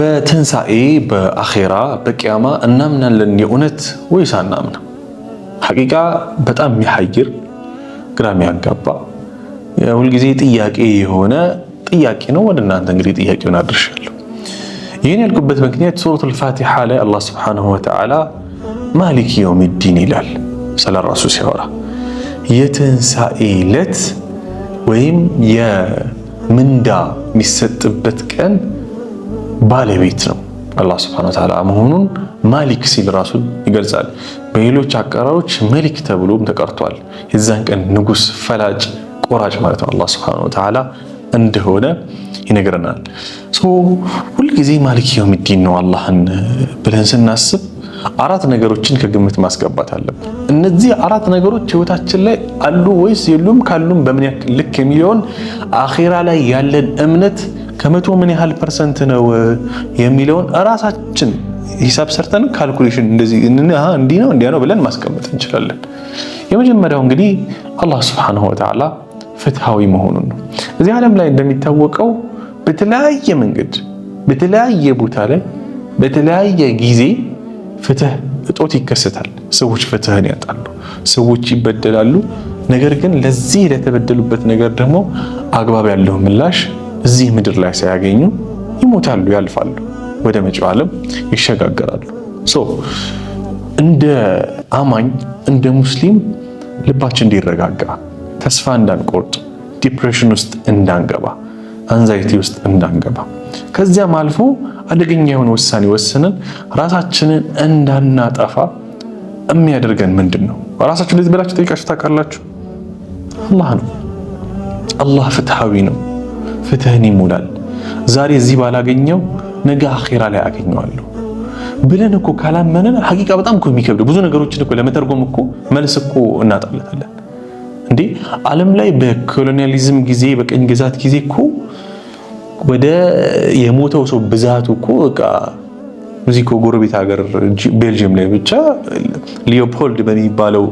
በትንሣኤ፣ በአኼራ፣ በቅያማ እናምናለን የእውነት ወይስ አናምንም? ሐቂቃ በጣም የሚሐይር፣ ግራ የሚያጋባ፣ ሁልጊዜ ጥያቄ የሆነ ጥያቄ ነው። ወደ እናንተ እንግዲህ ጥያቄውን አድርሻለሁ። ይህን ያልኩበት ምክንያት ሱረቱል ፋቲሓ ላይ አላህ سبحانه وتعالى مالك يوم الدين ይላል። ስለ ራሱ ሲያወራ የትንሣኤ ዕለት ወይም የምንዳ የሚሰጥበት ቀን ባለቤት ነው አላህ سبحانه وتعالى መሆኑን مالك ሲል ራሱን ይገልጻል። በሌሎች አቀራሮች መሊክ ተብሎም ተቀርቷል። የዛን ቀን ንጉስ፣ ፈላጭ ቆራጭ ማለት ነው አላህ سبحانه وتعالى እንደሆነ ይነግረናል። ሁልጊዜ مالك يوم الدين ነው አላህን ብለን ስናስብ አራት ነገሮችን ከግምት ማስገባት አለብን። እነዚህ አራት ነገሮች ህይወታችን ላይ አሉ ወይስ የሉም፣ ካሉም በምን ያክል ልክ የሚለውን፣ አኼራ ላይ ያለን እምነት ከ100 ምን ያህል percent ነው የሚለውን እራሳችን ሂሳብ ሰርተን calculation እንደዚህ እንዲህ ነው እንዲያ ነው ብለን ማስቀመጥ እንችላለን። የመጀመሪያው እንግዲህ አላህ سبحانه وتعالى ፍትሃዊ መሆኑን ነው። እዚህ ዓለም ላይ እንደሚታወቀው በተለያየ መንገድ፣ በተለያየ ቦታ ላይ፣ በተለያየ ጊዜ ፍትህ እጦት ይከሰታል። ሰዎች ፍትህን ያጣሉ፣ ሰዎች ይበደላሉ። ነገር ግን ለዚህ ለተበደሉበት ነገር ደግሞ አግባብ ያለው ምላሽ እዚህ ምድር ላይ ሳያገኙ ይሞታሉ፣ ያልፋሉ፣ ወደ መጪው ዓለም ይሸጋገራሉ። So እንደ አማኝ፣ እንደ ሙስሊም ልባችን እንዲረጋጋ፣ ተስፋ እንዳንቆርጥ፣ depression ውስጥ እንዳንገባ፣ anxiety ውስጥ እንዳንገባ፣ ከዚያም አልፎ አደገኛ የሆነ ውሳኔ ወስነን ራሳችንን እንዳናጠፋ የሚያደርገን ምንድን ነው? ራሳችሁ እንደዚህ ብላችሁ ጠይቃችሁ ታውቃላችሁ? አላህ ነው። አላህ ፍትሃዊ ነው። ፍትህን ይሞላል። ዛሬ እዚህ ባላገኘው ነገ አኼራ ላይ አገኘዋለሁ ብለን እኮ ካላመነን ሐቂቃ በጣም እኮ የሚከብደው ብዙ ነገሮችን እኮ ለመተርጎም እኮ መልስ እኮ እናጣለታለን። እንዴ፣ ዓለም ላይ በ colonialism ጊዜ፣ በቅኝ ግዛት ጊዜ እኮ ወደ የሞተው ሰው ብዛቱ እኮ በቃ እዚህ እኮ ጎረቤት ሀገር ቤልጅየም ላይ ብቻ ሊዮፖልድ በሚባለው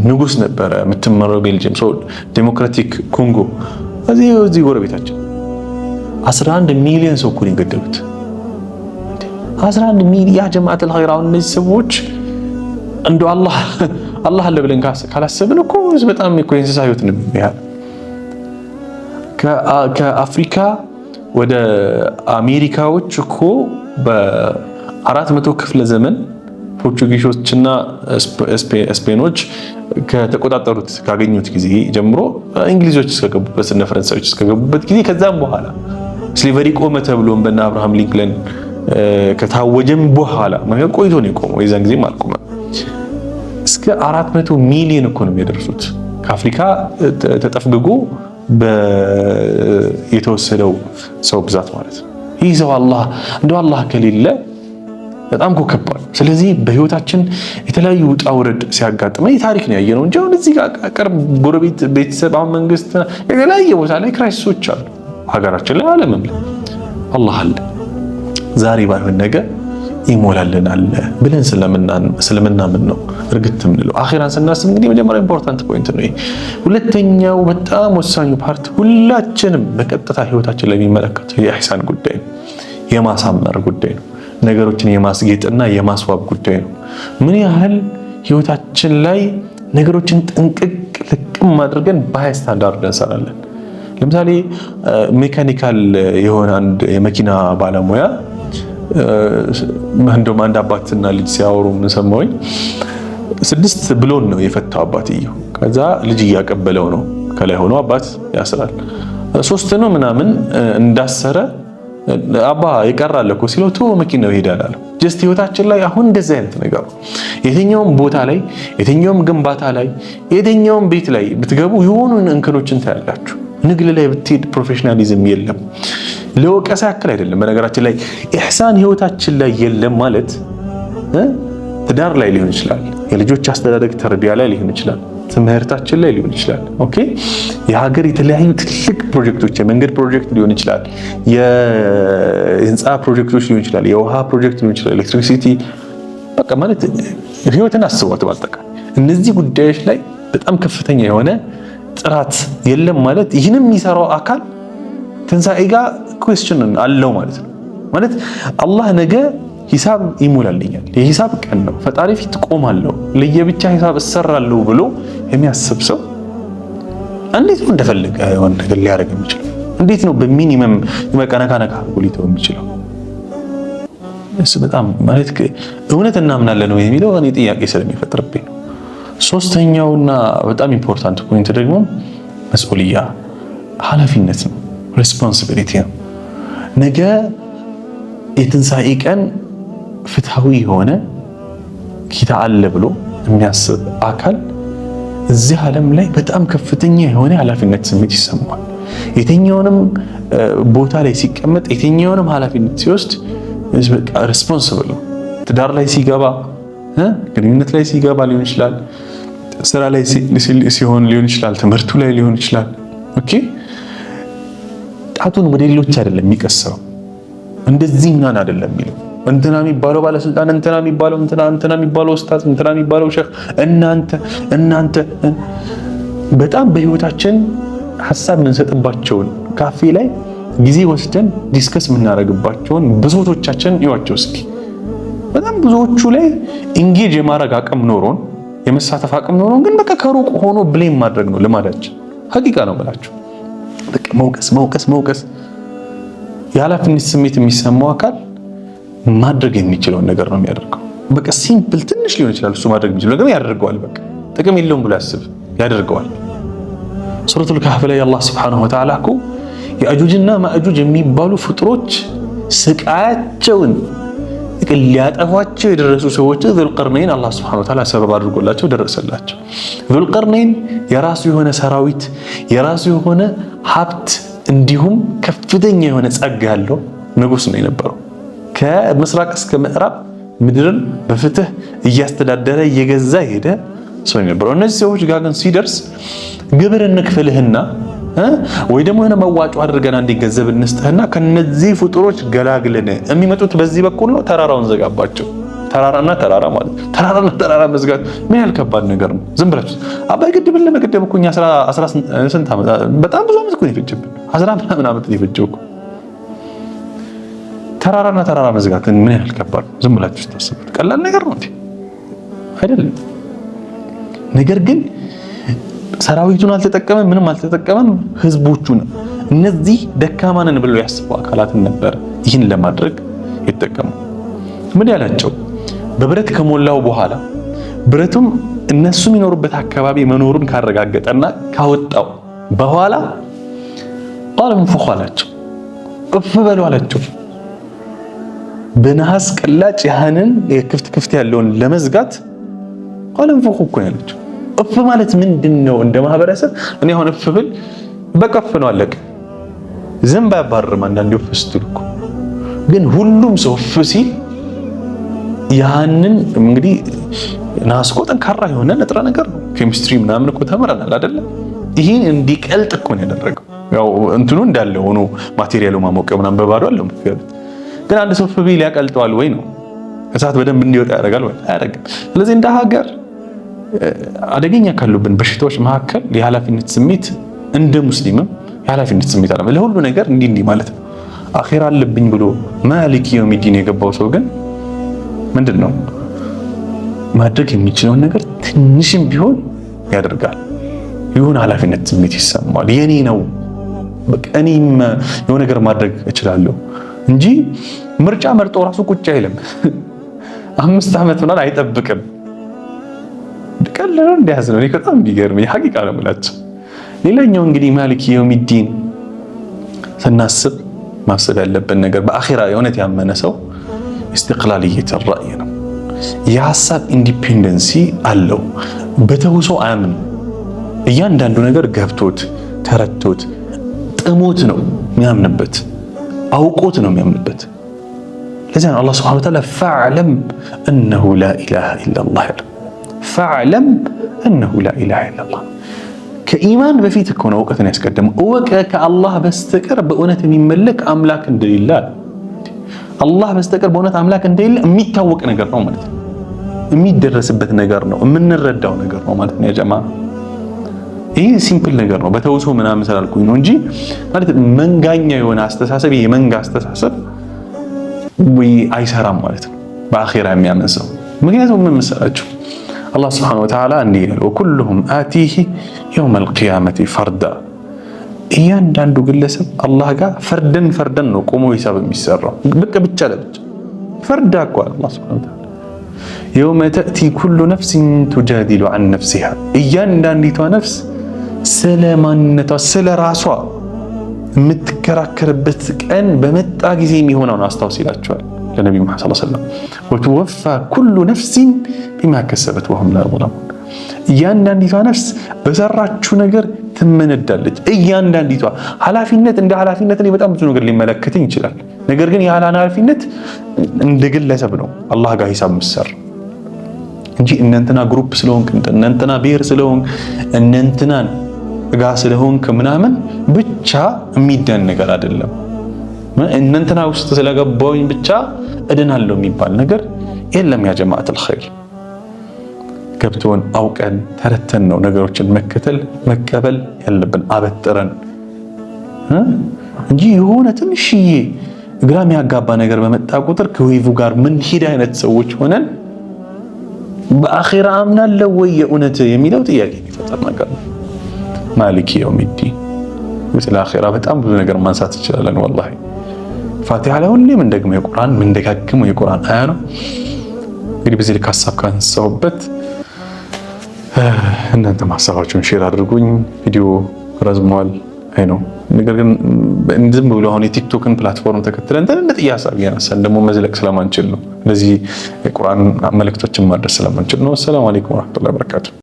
ንጉስ ነበረ የምትመራው ቤልጅየም፣ ዴሞክራቲክ ኮንጎ፣ እዚህ ጎረቤታችን 11 ሚሊዮን ሰው እኮ ነው የገደሉት። 11 ሚሊዮን يا جماعة الخير። አሁን እነዚህ ሰዎች እንደው አላህ አላህ አለ ብለን ካላሰብን እኮ በጣም እኮ የእንስሳ ህይወት ነው። ከአፍሪካ ወደ አሜሪካዎች እኮ በ400 ክፍለ ዘመን ፖርቹጊዞችና ስፔኖች ከተቆጣጠሩት ካገኙት ጊዜ ጀምሮ እንግሊዞች እስከገቡበት እነ ፈረንሳዮች እስከገቡበት ጊዜ፣ ከዛም በኋላ slavery ቆመ ተብሎም በነ አብርሃም ሊንከን ከታወጀም በኋላ፣ ቆይቶ ነው የቆመው። የዛን ጊዜም አልቆመም። እስከ 400 ሚሊዮን እኮ ነው የሚደርሱት ከአፍሪካ ተጠፍግጎ የተወሰደው ሰው ብዛት ማለት ነው። ይህ ሰው አላህ እንደው አላህ ከሌለ በጣም እኮ ከባድ። ስለዚህ በህይወታችን የተለያዩ ውጣ ውረድ ሲያጋጥመን የታሪክ ነው ያየነው እንጂ አሁን እዚህ ጋር ቅርብ ጎረቤት፣ ቤተሰብ፣ አሁን መንግስት የተለያየ ቦታ ላይ crisis ኦች አሉ። ሀገራችን ላይ፣ ዓለምም ላይ አላህ አለ። ዛሬ ባይሆን ነገ ይሞላልናል ብለን ስለምናምን ነው እርግት የምንለው። አኺራን ስናስብ እንግዲህ መጀመሪያ important point ነው ይሄ። ሁለተኛው በጣም ወሳኙ part ሁላችንም በቀጥታ ህይወታችን ላይ የሚመለከተው የኢሕሳን ጉዳይ ነው፣ የማሳመር ጉዳይ ነው። ነገሮችን የማስጌጥና የማስዋብ ጉዳይ ነው። ምን ያህል ህይወታችን ላይ ነገሮችን ጥንቅቅ ልቅም አድርገን በ high standard እንሰራለን። ለምሳሌ mechanical የሆነ አንድ የመኪና ባለሙያ፣ እንደውም አንድ አባትና ልጅ ሲያወሩ ምን ሰማሁኝ፣ ስድስት ብሎን ነው የፈታው አባትየው። ከዛ ልጅ እያቀበለው ነው፣ ከላይ ሆኖ አባት ያስራል። ሶስት ነው ምናምን እንዳሰረ አባ ይቀራል እኮ ሲለው ቶ መኪናው ይሄዳል አለው። Just ህይወታችን ላይ አሁን እንደዚህ አይነት ነገር ነው። የትኛውም ቦታ ላይ፣ የትኛውም ግንባታ ላይ፣ የትኛውም ቤት ላይ ብትገቡ የሆኑ እንከኖችን ታያላችሁ። ንግድ ላይ ብትሄድ professionalism የለም። ለወቀሳ ያክል አይደለም። በነገራችን ላይ ኢሕሳን ህይወታችን ላይ የለም ማለት ትዳር ላይ ሊሆን ይችላል፣ የልጆች አስተዳደግ ተርቢያ ላይ ሊሆን ይችላል፣ ትምህርታችን ላይ ሊሆን ይችላል። Okay፣ የሀገር የተለያዩ ትልቅ ፕሮጀክቶች፣ የመንገድ ፕሮጀክት ሊሆን ይችላል፣ የህንፃ ፕሮጀክቶች ሊሆን ይችላል፣ የውሃ ፕሮጀክት ሊሆን ይችላል፣ electricity፣ በቃ ማለት ህይወትን አስቧት። በአጠቃላይ እነዚህ ጉዳዮች ላይ በጣም ከፍተኛ የሆነ ጥራት የለም ማለት ይህንም የሚሰራው አካል ትንሣኤ ጋር question አለው ማለት ነው። ማለት አላህ ነገ ሂሳብ ይሞላልኛል፣ የሂሳብ ቀን ነው፣ ፈጣሪ ፊት ቆማለሁ፣ ለየብቻ ሂሳብ እሰራለሁ ብሎ የሚያስብ ሰው እንዴት ነው እንደፈለገ የሆነ ነገር ሊያደርግ የሚችለው? እንዴት ነው በ minimum በቃ ነካ ነካ አድርጎ ሊተው የሚችለው? እሱ በጣም ማለት እውነት እናምናለን ወይ የሚለው እኔ ጥያቄ ስለሚፈጥርብኝ ነው። ሶስተኛውና በጣም important point ደግሞ مسؤولية ኃላፊነት ነው፣ responsibility ነው። ነገ የትንሣኤ ቀን ፍትሐዊ የሆነ ጌታ አለ ብሎ የሚያስብ አካል እዚህ ዓለም ላይ በጣም ከፍተኛ የሆነ ኃላፊነት ስሜት ይሰማዋል። የትኛውንም ቦታ ላይ ሲቀመጥ፣ የትኛውንም ኃላፊነት ሲወስድ responsible ነው። ትዳር ላይ ሲገባ፣ ግንኙነት ላይ ሲገባ ሊሆን ይችላል፣ ስራ ላይ ሲሆን ሊሆን ይችላል፣ ትምህርቱ ላይ ሊሆን ይችላል። Okay ጣቱን ወደ ሌሎች አይደለም የሚቀስረው። እንደዚህ ምናምን አይደለም የሚለው፣ እንትና የሚባለው ባለስልጣን፣ እንትና የሚባለው እንትና፣ እንትና የሚባለው ኡስታዝ፣ እንትና የሚባለው ሼህ፣ እናንተ እናንተ በጣም በህይወታችን ሀሳብ የምንሰጥባቸውን፣ ካፌ ላይ ጊዜ ወስደን discuss የምናደርግባቸውን ብሶቶቻችን እዩዋቸው እስኪ። በጣም ብዙዎቹ ላይ engage የማድረግ አቅም ኖሮን፣ የመሳተፍ አቅም ኖሮን ግን በቃ ከሩቅ ሆኖ blame ማድረግ ነው ልማዳችን። ሀቂቃ ነው ብላችሁ በቃ መውቀስ መውቀስ መውቀስ። የኃላፊነት ስሜት የሚሰማው አካል ማድረግ የሚችለውን ነገር ነው የሚያደርገው። በቃ simple ትንሽ ሊሆን ይችላል፣ እሱ ማድረግ የሚችለው ነገር ያደርገዋል። በቃ ጥቅም የለውም ብሎ ያስብ ያደርገዋል። ሱረቱል ካህፍ ላይ አላህ سبحانه وتعالى እኮ የአጁጅና ማእጁጅ የሚባሉ ፍጡሮች ስቃያቸውን ሊያጠፏቸው የደረሱ ሰዎች ዙልቀርነይን አላህ سبحانه وتعالى ሰበብ አድርጎላቸው ደረሰላቸው። ዙልቀርነይን የራሱ የሆነ ሰራዊት፣ የራሱ የሆነ ሀብት እንዲሁም ከፍተኛ የሆነ ጸጋ ያለው ንጉስ ነው የነበረው። ከምስራቅ እስከ ምዕራብ ምድርን በፍትህ እያስተዳደረ እየገዛ የሄደ ሰው የነበረው። እነዚህ ሰዎች ጋር ግን ሲደርስ ግብር እንክፈልህና ወይ ደግሞ የሆነ መዋጮ አድርገን አንድ ገንዘብ እንስጥህና ከነዚህ ፍጡሮች ገላግልን። የሚመጡት በዚህ በኩል ነው። ተራራውን ዘጋባቸው። ተራራና ተራራ ማለት፣ ተራራና ተራራ መዝጋት ምን ያህል ከባድ ነገር ነው? ዝም ብላችሁ አባይ ግድብን ለመገደብ እኮ እኛ ስንት ዓመት፣ በጣም ብዙ ዓመት እኮ ነው የፈጀብን። 10 ምናምን ዓመት ነው የፈጀው እኮ። ተራራና ተራራ መዝጋት ምን ያህል ከባድ ነው? ዝም ብላችሁ ስታስቡት ቀላል ነገር ነው እንዴ? አይደለም። ነገር ግን ሰራዊቱን አልተጠቀመም፣ ምንም አልተጠቀመም። ህዝቦቹን፣ እነዚህ ደካማ ነን ብለው ያስቡ አካላትን ነበር ይህን ለማድረግ የተጠቀሙ። ምን ያላቸው፣ በብረት ከሞላው በኋላ ብረቱም እነሱ የሚኖሩበት አካባቢ መኖሩን ካረጋገጠና ካወጣው በኋላ قال انفخوا አላቸው፣ እፍ በሉ አላቸው። በነሐስ ቅላጭ ያህንን የክፍት ክፍት ያለውን ለመዝጋት قال انفخوا እኮ ያለችው። እፍ ማለት ምንድን ነው? እንደ ማህበረሰብ እኔ አሁን እፍ ብል በቃ እፍ ነው፣ አለቀ። ዝንብ አያባርርም። አንዳንዴ እፍ ስትል እኮ ግን ሁሉም ሰው እፍ ሲል ያንን እንግዲህ ነሐስ እኮ ጠንካራ የሆነ ንጥረ ነገር ነው። ኬሚስትሪ ምናምን እኮ ተምረናል አይደለ? ይህን እንዲቀልጥ እኮ ነው ያደረገው። ያው እንትኑ እንዳለ ሆኖ material ኡ ማሞቂያው ምናምን በባዶ አለ። ግን አንድ ሰው እፍ ቢል ያቀልጠዋል ወይ ነው? እሳት በደንብ እንዲወጣ ያደርጋል ወይ? አያደርግም። ስለዚህ እንደ ሀገር አደገኛ ካሉብን በሽታዎች መካከል የኃላፊነት ስሜት፣ እንደ ሙስሊምም የኃላፊነት ስሜት አለ። ለሁሉ ነገር እንዲህ እንዲህ ማለት ነው። አኼራ አለብኝ ብሎ مالك يوم الدين የገባው ሰው ግን ምንድን ነው፣ ማድረግ የሚችለውን ነገር ትንሽም ቢሆን ያደርጋል። የሆነ ኃላፊነት ስሜት ይሰማዋል። የኔ ነው፣ በቃ እኔም የሆነ ነገር ማድረግ እችላለሁ እንጂ ምርጫ መርጦ ራሱ ቁጭ አይልም። 5 ዓመት ምናምን አይጠብቅም። ቀላል እንደያዝ ነው። በጣም የሚገርም የሐቂቃ ነው የምላቸው። ሌላኛው እንግዲህ مالك يوم الدين ስናስብ ማሰብ ያለብን ነገር በአኺራ የእውነት ያመነ ሰው استقلالية الرأي ነው። የሀሳብ independency አለው። በተውሶ አያምንም። እያንዳንዱ ነገር ገብቶት፣ ተረድቶት፣ ጥሞት ነው የሚያምንበት፣ አውቆት ነው የሚያምንበት። ለዚያ ነው አላህ سبحانه وتعالى فاعلم أنه لا إله إلا الله ያለው። فاعلم أنه لا إله إلا الله ከኢማን በፊት እኮ ነው እውቀትን ያስቀደመው። እወቅ ከአላህ በስተቀር በእውነት የሚመለክ አምላክ እንደሌለ። አላህ በስተቀር በእውነት አምላክ እንደሌለ የሚታወቅ ነገር ነው ማለት ነው። የሚደረስበት ነገር ነው፣ የምንረዳው ነገር ነው ማለት ነው። يا جماعة ይህ simple ነገር ነው። በተውሶ ምናምን ስላልኩኝ ነው እንጂ ማለት መንጋኛ የሆነ አስተሳሰብ፣ የመንጋ አስተሳሰብ ወይ አይሰራም ማለት ነው በአኼራ የሚያምን ሰው። ምክንያቱም ምን መሰላችሁ፣ አላህ سبحانه وتعالى እንዲህ ይላል፣ وكلهم آتيه يوم القيامة فردا። እያንዳንዱ ግለሰብ አላህ ጋር ፈርደን ፈርደን ነው ቆሞ ሂሳብ የሚሰራው። በቃ ብቻ ለብቻ ፈርዳ እኮ አላህ سبحانه وتعالى يوم تأتي كل نفس تجادل عن نفسها፣ እያንዳንዲቷ ነፍስ ስለ ማንነቷ ስለ ራሷ የምትከራከርበት ቀን በመጣ ጊዜ የሚሆነውን አስታውስ ይላቸዋል ለነቢዩ መሐመድ صلى الله عليه وسلم። وتوفى كل نفس بما كسبت وهم لا يظلمون። እያንዳንዲቷ ነፍስ በሰራችው ነገር ትመነዳለች። እያንዳንዲቷ ኃላፊነት እንደ ኃላፊነት እኔ በጣም ብዙ ነገር ሊመለከትኝ ይችላል። ነገር ግን ያለ ኃላፊነት እንደ ግለሰብ ነው አላህ ጋር ሂሳብ ምሰር እንጂ እነንትና group ስለሆንክ፣ እነንትና ብሔር ስለሆንክ፣ እነንትናን ጋ ስለሆንክ ምናምን ብቻ የሚዳን ነገር አይደለም። እነንትና ውስጥ ስለገባውኝ ብቻ እድናለሁ የሚባል ነገር የለም። يا جماعة الخير ገብቶን አውቀን ተረተን ነው ነገሮችን መከተል መቀበል ያለብን አበጥረን እንጂ የሆነ ትንሽዬ ግራ የሚያጋባ ነገር በመጣ ቁጥር ከ wave ጋር ምን ሄድ አይነት ሰዎች ሆነን በአኼራ አምናለሁ ወይ የእውነት የሚለው ጥያቄ የሚፈጠር ነገር ነው። مالك يوم الدين። ስለ አኼራ በጣም ብዙ ነገር ማንሳት እንችላለን። والله ፋቲሃ ላይ ሁሌ ምንደግመው የቁርአን ምንደጋግመው የቁርአን አያ ነው። እንግዲህ በዚህ ልክ ሀሳብ ካነሳሁበት እናንተ ሀሳባችሁን share አድርጉኝ። ቪዲዮ ረዝሟል አይ ነው። ነገር ግን ዝም ብሎ አሁን የቲክቶክን platform ተከትለን ትንንጥዬ ሀሳብ እያነሳን ደግሞ መዝለቅ ስለማንችል ነው። እነዚህ የቁርአን መልእክቶችን ማድረስ ስለማንችል ነው። السلام عليكم ورحمة الله وبركاته።